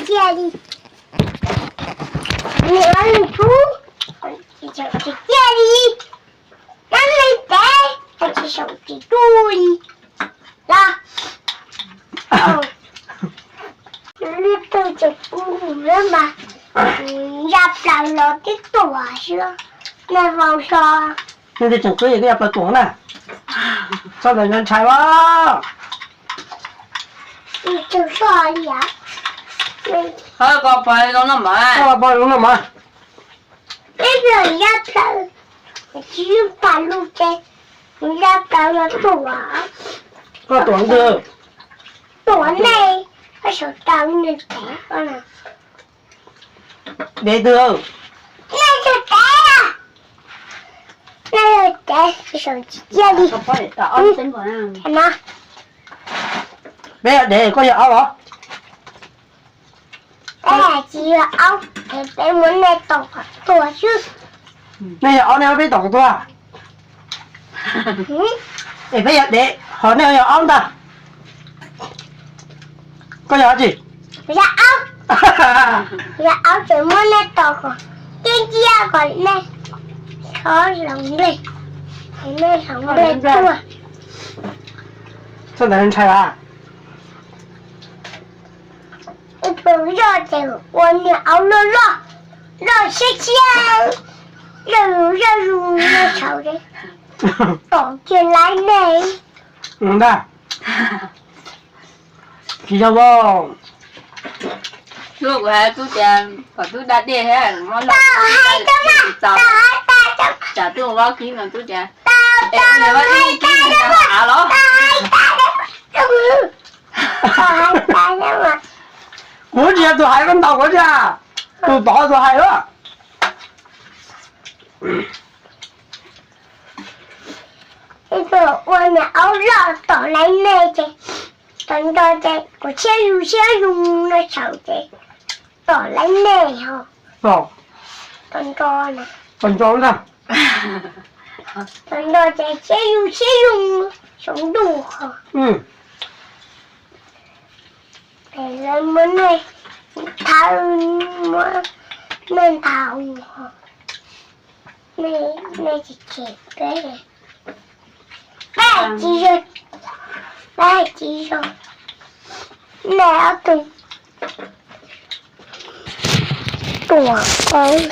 Cia li, nws ob leeg tub, tsis txhob tsis cia li, nab leeg tev, tsis txhob tsis tu li los. Lub twg tseem pub nws mas, ya plaws los twb tuam xwb, nej vau so. Leej twg tseem qwb koj ya plaws tuam na. Txhob ntawd ntshai os. Koj pog zoo no mas. Peb los ya plaws, tsis pam lus ces ya plaws los tuam. Koj tuam twg? Tuam nej, koj saum rau nws tev koj na. Dev twg? Nej saum tev, nej saum tev, saum tsis cia li. Peb yog dev, koj yog aub los? Peb tsis yog aub, peb muab nej tom kom tuag xwb. Nej yog aub nej muab peb tom kom tuag? Es peb yog dev ho nej yog aub ntag. Koj yog dab tsi? Yog aub. Yog aub ces muab nej tom kom, cia cia kom nej txhob hloov nplej, nej hloov nplej tuag. Txhob ntawd ntshai as. Ib tug zoj ces ua niag aub loj loj, loj siab siab, zoj zus zoj zus no saud, tom kiag laib nej. Ntag. Tsis yog as. Tub, kuv hais tub tias kom tub da dej thiab, tau hais tau mas, tau hais tas, tsam tub ua vab kib no tub tias, es ua niag vab kib kib niag av los. Kuv tsis yog tus hais, koj ntaus kuv thiab, tus tod tus hais lawm. Ib tug ua niag aub loj tom laib nej ces, tom nto ces kuv siab zus siab zus no saud ces tom laib nej ho. Tom nto, tom nto ntag. Tom nto ces siab zus siab zus saum ntuj ho. Lawv muab nej thawb, muab nej ntaus ho, nej tsis cem peb. Peb tsis zoo, peb tsis zoo. Nej ob tug tuam peb.